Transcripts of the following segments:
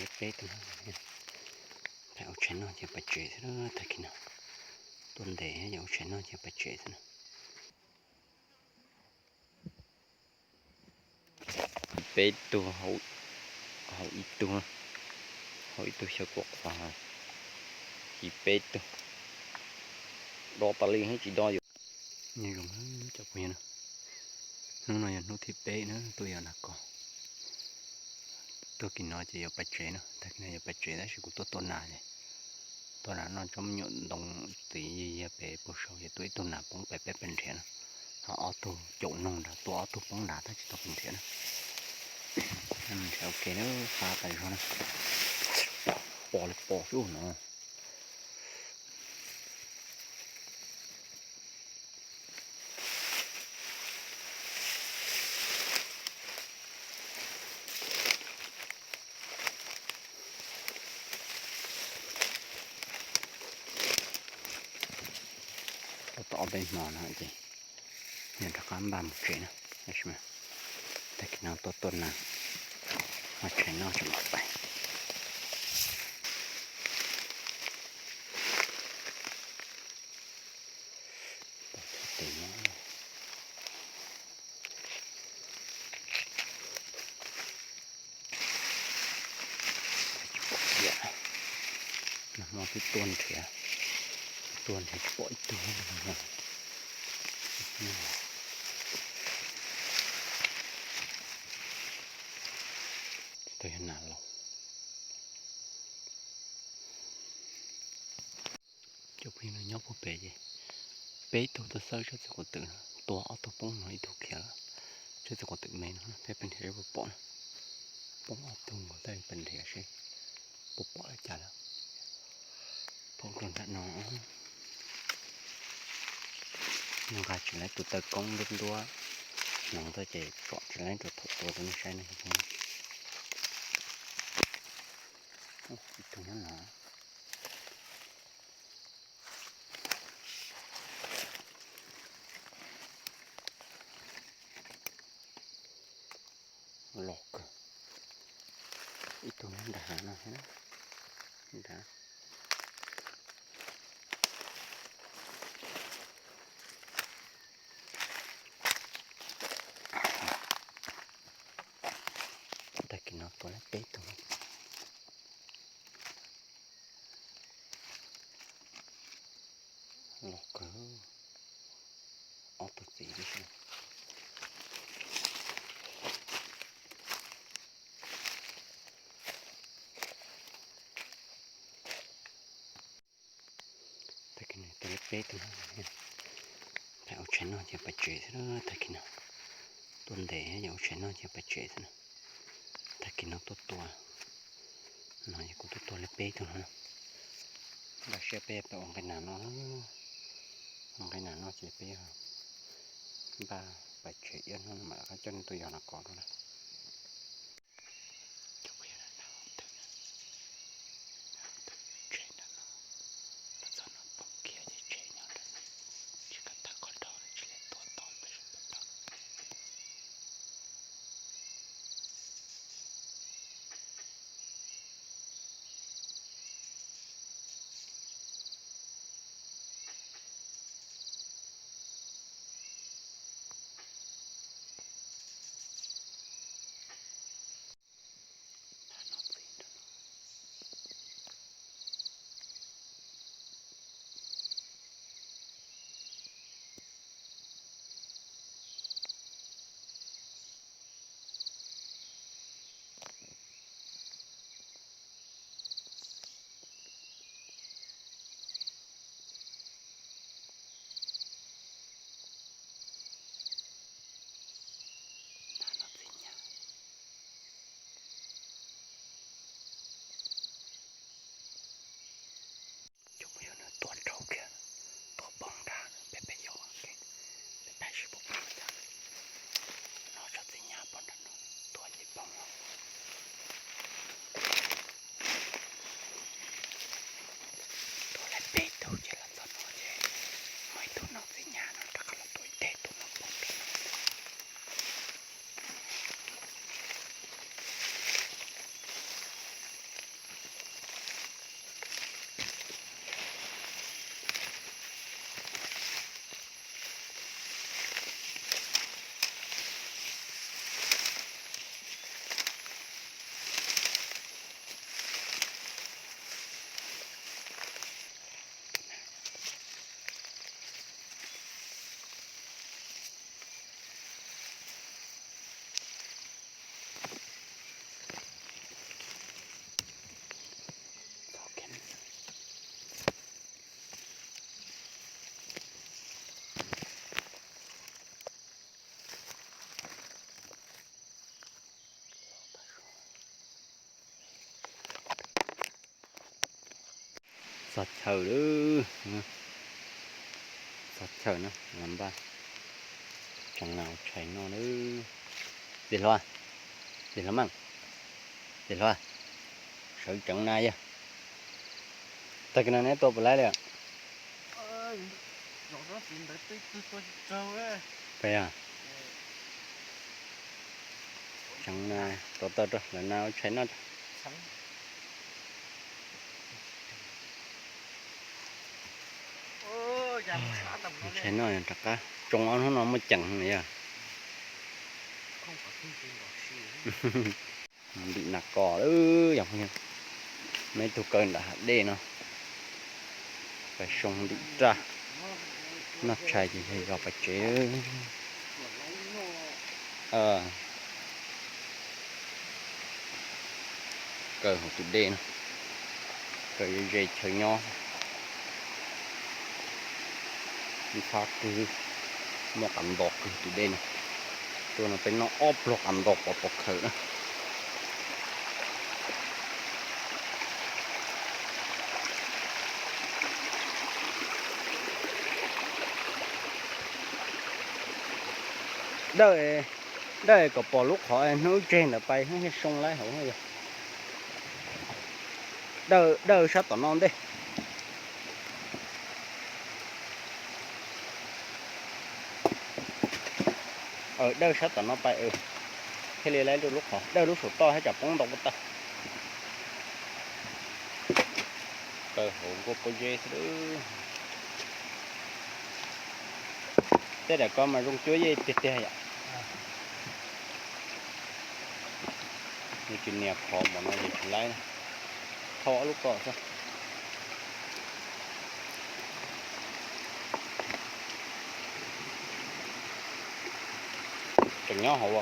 Peb tug no, thaum ua tshais noj ces pais tsev xwb na, tag kis no. Tuaj ntes ces ua tshais noj ces pais tsev xwb na. Peb tug, hauv ib tug, hauv ib tug xyaw kuam qhuav, ci peb tug, do tas li tsis do yus. Nyob zoo cov phooj ywg na, hnub no yog hnub thib peb na tuaj yos nas kos. Tuaj kis no ces yuav pais tsev na, tag kis no yuav pais tsev tab sis kuv tuaj tua nas ces, tua nas noj tsob me nyuam ntoo txiv yig yig pem puag saud ces tua ib tug nas poob pem peb pes nrhiav na. Ho ob tug caum noog nrad, tua ob tug poob nrad tab sis tau pes nrhiav na. Nrhiav ua ke na, qab tas zog na. Pom li pom xwb no. Tuaj tau ob peb hmo no ces yog rov qab npaj mus tsev na. Tab sis mas tag kis no tuaj tua nas, ua tshais noj tseem pais. Pom txhua tus no. Tsis pom kiag, nag hmo twb tuaj nrhiav, tuaj nrhiav tsis pom ib tug. Tsis tau yog nas los. Cov phooj ywg no nyob puag pem ces peb tug tuaj xawb tsob txiv quav twm no, tua ob tug poob no ib tug khiav lawm. Tsob txiv quav twm me no peb pes nrhiav seb puas pom na. Poob ob tug nkaus tab pes nrhiav seb puas pom li cas lawm. Poob rau nram no. Nqa tsis laib tus taw koob ntuab ntuab no tuaj ces tsom tsis laib rau thaum tua rau nej saib ne. Ib tug nyob no. Los kawg. Ib tug nyob nram hav no thiab. Nram. Tag kis no tua lawm peb tug. Los kawg, ob tug txiv tib si. Tag kis no tua lawm peb tug no. Thaum ua tshais noj ces pais tsev xwb na, tag kis no. Tuaj ntes ces ua tshais noj ces pais tsev xwb na. Tag kis no tuaj tua no ces kuv tuaj tua lawm peb tug no na. Npaj siab peb pais ua nqaij nas no. Ua nqaij nas no ces peb npaj pais tsev, ib hnub no mam rov qab coj nej tuaj yos nas kos dua na. Txog chaw lawm, txog chaw na, los npaj tseev nas ua tshais noj lawm. Dej hlob, dej hlob mas, dej hlob, sawv tseev nas yog. Tag kis no neb tua puas laib li? Tseev nas, tua tau rau lawv nas ua tshais noj. Tshais noj rov qab tsoo ob hnub no muaj ceem yog. Ntim nas kos lawm yog phooj ywg. Muaj ib tug kaw nram hav dej no, pais soo ntim raj, noj tshais ces yog pais tsev. Kaw hauv tus dej no, kaw ze chaw nyob. Ib phab twg muaj qas ntos kawg tus dej no. Tuaj no peb noj ob pluag qas ntos pov pov khawv na. Dawj, dawj kom pom lub qhov hnub tseg ntawd pais thiaj zoo laib hauv yog. Dawj sab tom no ntej. Dawj sab tom no pais thiaj li laib lub qhov, dawj lub saum toj thiab tsam poob ntau pob tawg. Kaw hauv nkuaj pob zeb xwb. Tej daim ko mas zoo cuab yej tiag tiag yom. Nws tsis nias phom npaum no ces tsis laib. Thauj ob lub ko xwb. Tseem nyob hauv.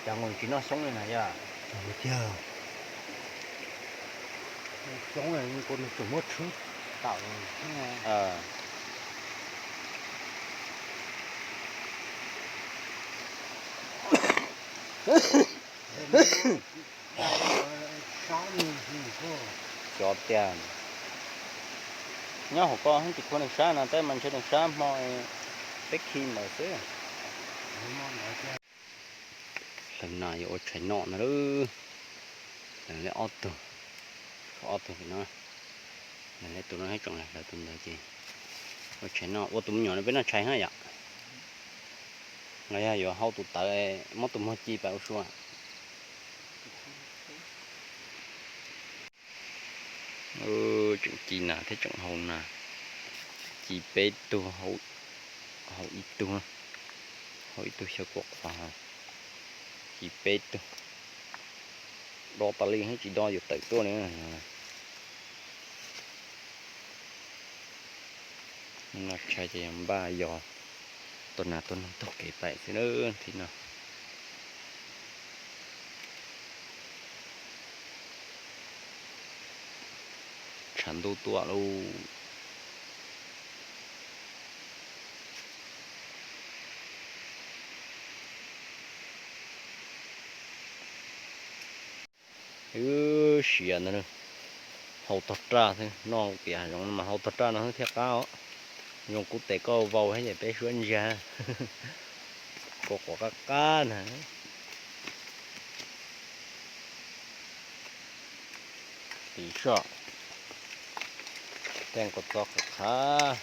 Cas mus tsis noj xyoob li na yog? Xyoob kuv tseem muab tshwb tawm. Xyov tiag, nyob hauv ko tsis khuv neeg sab no tab mas ntshe neeg sab hmo peb khi ntawd xwb. Hlawv nas yuav ua tshais noj no lawm. Hlawv li ob tug, ob tug pem no. Hlawv li tus no thiab tseem hlawv tus ntawd ces ua tshais noj, ua tus me nyuam no peb noj tshais hab yom. Los yog yuav hau tus tawv muab tus muag ci pais ua sua. Tseem ci nas thiab tseem hau nas. Ci peb tug, hau ib tug, hau ib tug xyaw kua qhuav, ci peb tug. Do tas li tsis do yuav tawm tuaj li. Noj tshais ces npaj yos tua nas tua noog taug kev pais xwb na. Thib no tshav ntuj tuaj lauj. Wb siav ntag, hau tog raj xwb, noj tiam zoov mas hau tog raj no xwb thiaj qab os. Zoo kuv tes koj vau thiab ces peb suab ntsiag. Kua quav qab qab ntag. Tiv soj, tej nkaus txob qhuav qhav,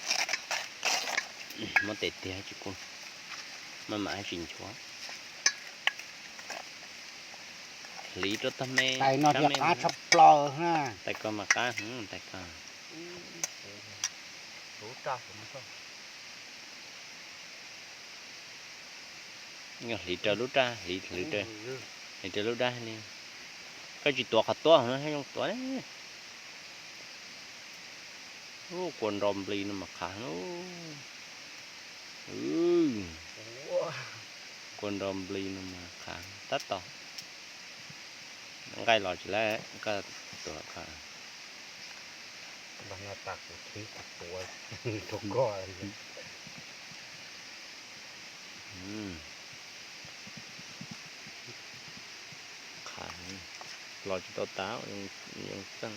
muab tes tiag tsis pub, maj mam tsis nchuav. Hliv rau tag me, tais no thiaj qab tshaj plaws na. Tais ko mas qab, tais ko. Hliv rau lub raj, hliv, hliv rau lub raj li. Koj tsis tuav qhov tuab no thiaj zoo tuav. Ub, kua nro npli no mas qhav. Kua nro npli no mas qhav tab tom. Nqaij los tsis laib, koj tuav qhav. Los tsis tau tas, yoo txeej,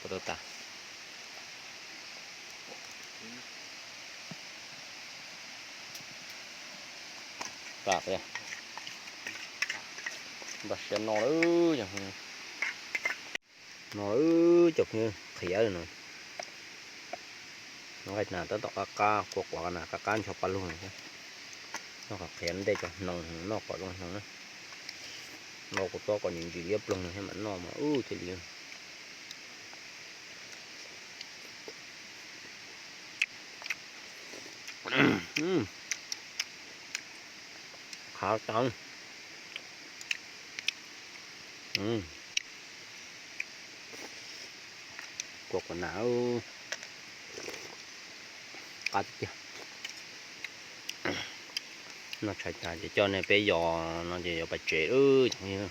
tsis tau tas. Npaj siab no lawm, no lawm cov phooj ywg, qhiav no. Noj nas tab tom qab qab, kua quav nas qab qab ncho pa lug no. Noj qhov qhiav ntej cov hnoos, noj kom zoo hnoos na. Noj kuv txob kom ntsim ntsim liab ploog no thiab mam noj mas ub thiaj li qhav tau. Kua quav nas qab tiag tiag. Noj tshais tas ces coj nej peb yos no ces yos pas tsev lawm.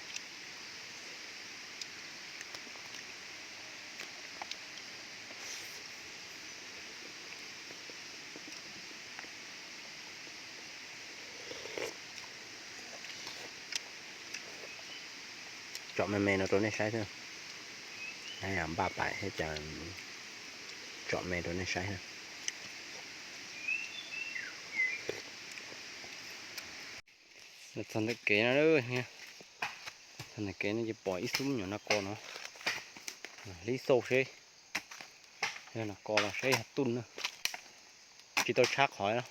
Tsom me me no rau nej saib xwb. Npaj pais thiab ces tsom me rau nej saib. Txog ntawm kev no, txog ntawm kev no ces pom ib xub me nyuam nas kos no. Hlib xauj seb yog nas kos los seb yog tuj na. Tsis tau tshab qhov no.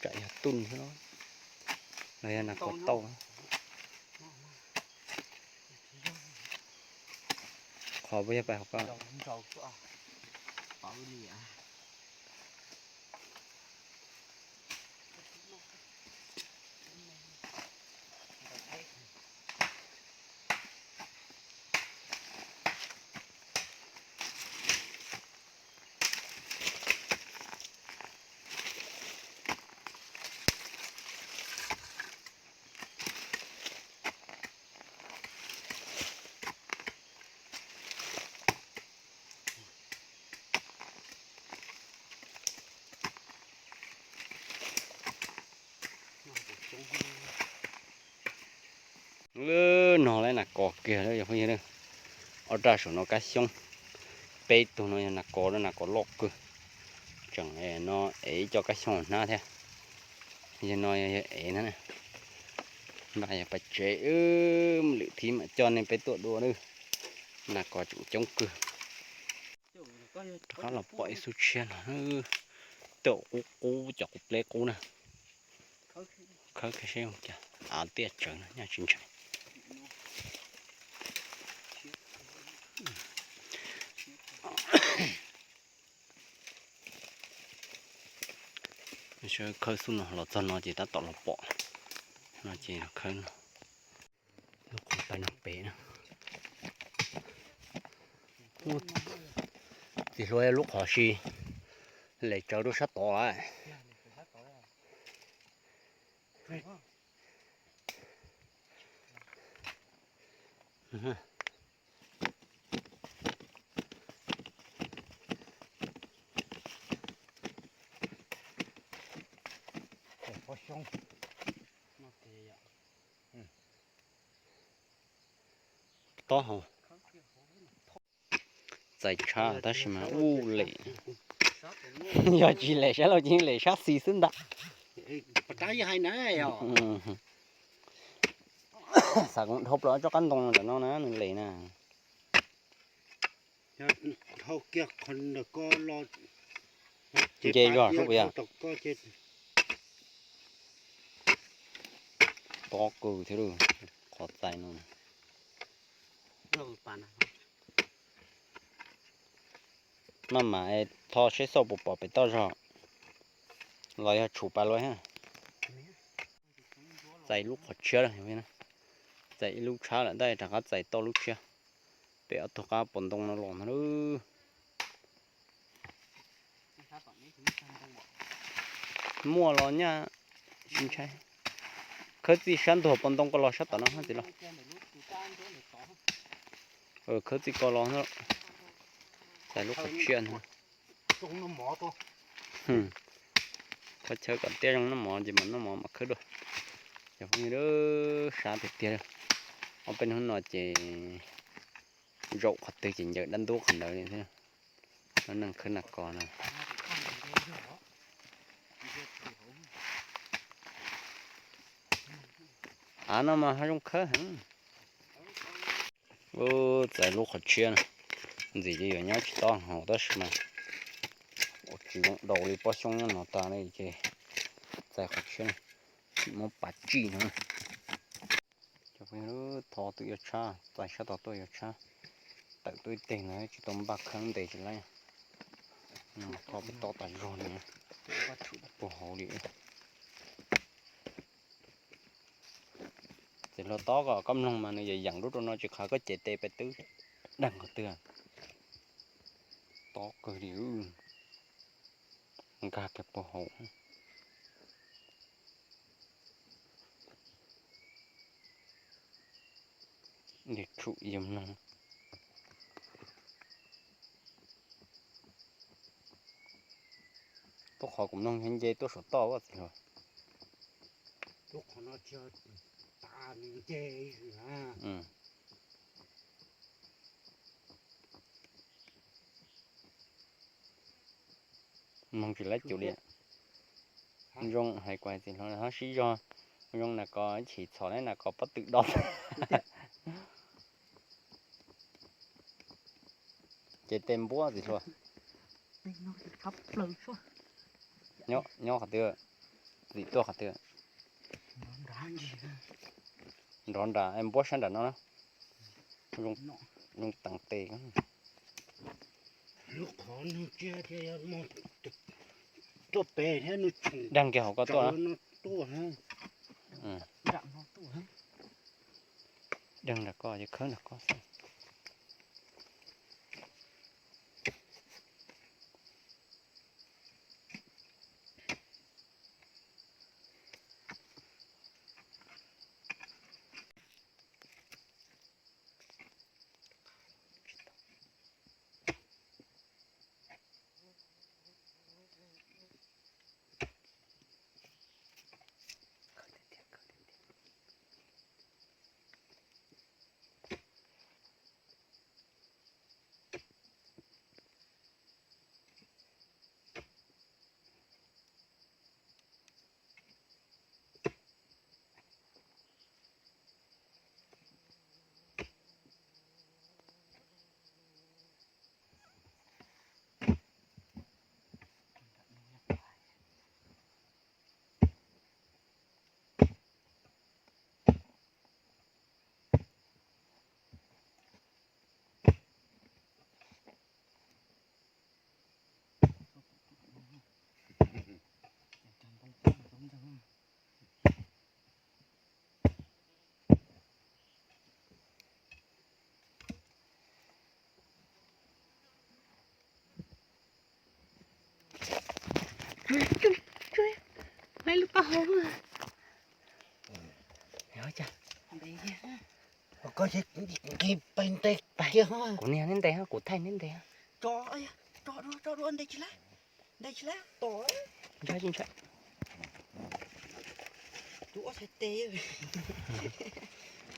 Tsam yog tuj xwb los yog nas kos tauj. Qhov puas yog pais hauv ko? Lub no lawv nas kos kiag lawm yog phooj ywg. Ob raj saum no kab xyoob, peb tug no yog nas kos, nas kos loj kawg. Tseem no ev ib co kab xyoob hnab thiab. Yog no yog ev na. Npaj yog pais tsev, lwm thib mam coj nej peb tuaj dua lawm. Nas kos tseem coob kawg. Rov qab los pom ib xub tshiab no. Tej qub qub, cov qub pleb qub na. Khawb seb cas av tiaj tsawv no nyaj tsis ntshai. Khawb xub no los txog no ces tab tom los pom no ces khawb no. Lub qhov pais no pem na. Txiv hluas lub qhov si les tsawv rau sab tod lawm. Tob hau. Txais tshab tab sis mas ub lem. Yog tsis lem sab laug ces lem sab xis xwb ntag. Xav dhau plaws tsob qab ntoo ntawm no na nws lem na. Nce zog sub puas yog? Tob kawg thiab, qhov txais no. Maj mam tho seb xauj puas pom pem toj zog los yog tshum pas luaj. Txais lub qhov tshiab lawm, txais ib lub tshab lawm tab rov qab txais tau lub tshiab. Pem ob tug qab pos ntoo no los ntag lauj. Muaj los nyaj tsis ntshai. Khawb txij sab ntug pos ntoo ko los sab tom no txiv lauj. Khawb txij ko los, txais lub qhov tshiab ntag. Qhov chaw kom tiaj zoo noj mov ces mam noj mov mam khawb dua. Cov phooj ywg, sab tiag tiag. Ob peb hnub no ces zaum qhov twg ces ncaws dab ntub qhov ntawd li thiab. Neeg khawb nas kos no. Av no mas ho zoo khawb heev. Txais lub qhov tshiab na, ntxim li yuav nyob tsis taus hauv tab sis mas ua tsis zoo daus li pob xyoob nyob no tas li ces txais qhov tshiab, tsis muab pas tsij no. Cov phooj ywg, thov twb yuav tshab, txais sab tod tuaj yuav tshab, tawm tuaj ib teg no tsis tau npaj khawb ntes tsis laib. Thov peb tob tas zog li, puag hauv li. Txiv hluas tob ko, koj mloog mas nws yeem yeem lub rau no tsis qhov koj cev tes pais twb deeg qhov twg. Tob kawg li, nkag kiag puag hauv. Tshum yus mloog. Tuaj qhov kuv mloog nce tuaj saum toj txiv hluas. Mloog tsis laib cus li. Zoo hais kuv txiv hluas ho sib zog, zoo nas kos chim txhom na nas kos pob tw do. Ces tes npuab txiv hluas. Nyob qhov twg? Lim tuaj qhov twg? Nrov nram npuab sab nram no na. Zoo teev tes. Deeg kiag hauv ko tuaj. Deeg nram ko ces khawb nram ko xwb. Laib lub taub hau. Kuv niag neb ntes, kuv thaij neb ntes. Ntshai tsis ntshai.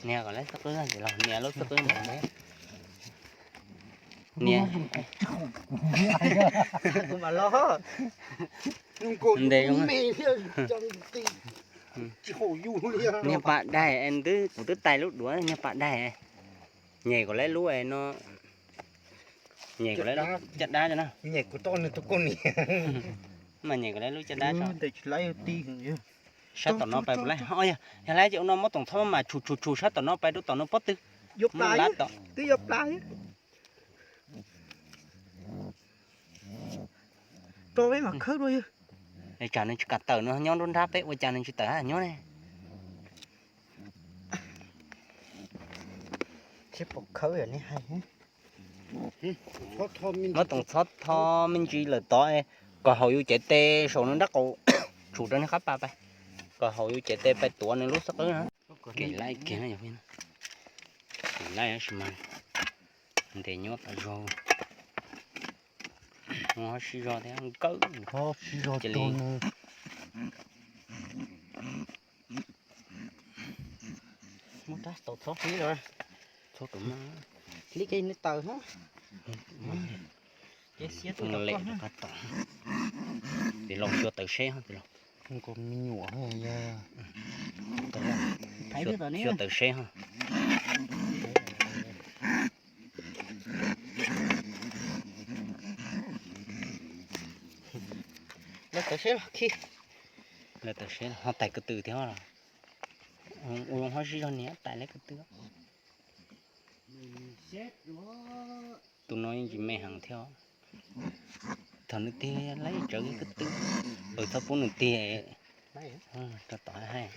Nias kom lawv xub qwb, los nias lub xub qwb ntawd. Nias. Ntes. Niag pas daig, kuv twb tais lub duav niag pas daig. Nyem kom lawv lub no. Nyem kom lawv caj dab no. Mas nyem kom lawv lub caj dab tso. Sab tom no pais puas laib? Yog lawv ces ua no muab toom txhob mas tshum tshum tshum sab tom no pais rau tom no pob tw. Twb yuav plas. Rau peb mam khawb dua. Tsam nws tsis kam tawm no nyob nruab nrab peb ua cas nws tsis tawm nyob ne. Muab toom txhob tho me ntsis lawm tod, kom haum yus cev tes saum nws nrab qaum, tshum rau nws qab pas pais, kom haum yus cev tes pais tuav nws lub xub qwb na. Kev laib kiag, kev laib tab sis mas ntes nyob tas zog. Ho sib zog thiab nkawm. Cia li. Muab rab tau txhob hlib los. Txhob rau mas. Hlib ces nws tawm na. Ces xiab tuaj lem rau qab tom. Tis laus xyuas tawm seb ho tis laus. Nkaus me nyuam yog. Xyuas tawm seb ho. Lawv tawm seb los khi. Lawv tawm seb ho tais ko tw thiab los. Ua zoo ho sib zog niam tais lawv ko tw. Tus no yeej tsis me heev thiab. Thaum nws tig laib tsawv ko tw. Txhob pub nws tig rau tom haib.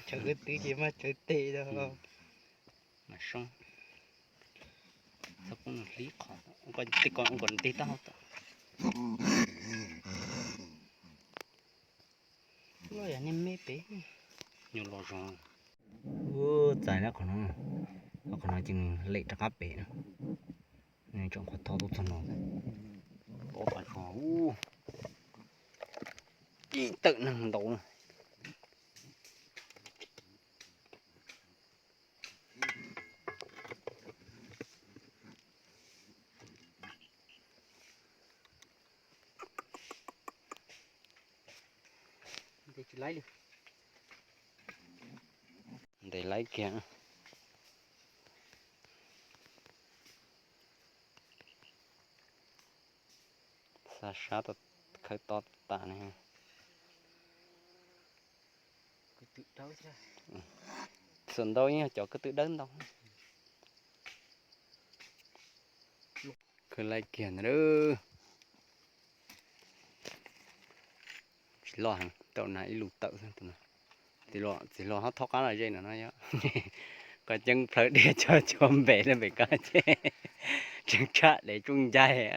Tsawv ko tw ces mas tsawv tes. Mas soob. Txhob pub nws hlib qhov, tej ko nkaus nws tig taub hau tom. Nyuj los zoo. Ub, txais lawm qhov no. Qhov no ces nws lem rov qab pem na. Nws tseem qhuav tho tuaj txog no. Ub, ib tawm neeg ntaus na. Ntes laib kiag. Xa sab khawb tob tas ne. Xuas ntau yeej yog cov ko tw dawb ntau. Khawb laib kiag ntawd. Tsis loj heev, tau na ib lus tawm xwb. Txiv hluas ho thaub qab los ze no no yog. Qhov ceeb plhawv diaj cog cua npem na npem kab ces tseem tshaj dev tsuj ncaig.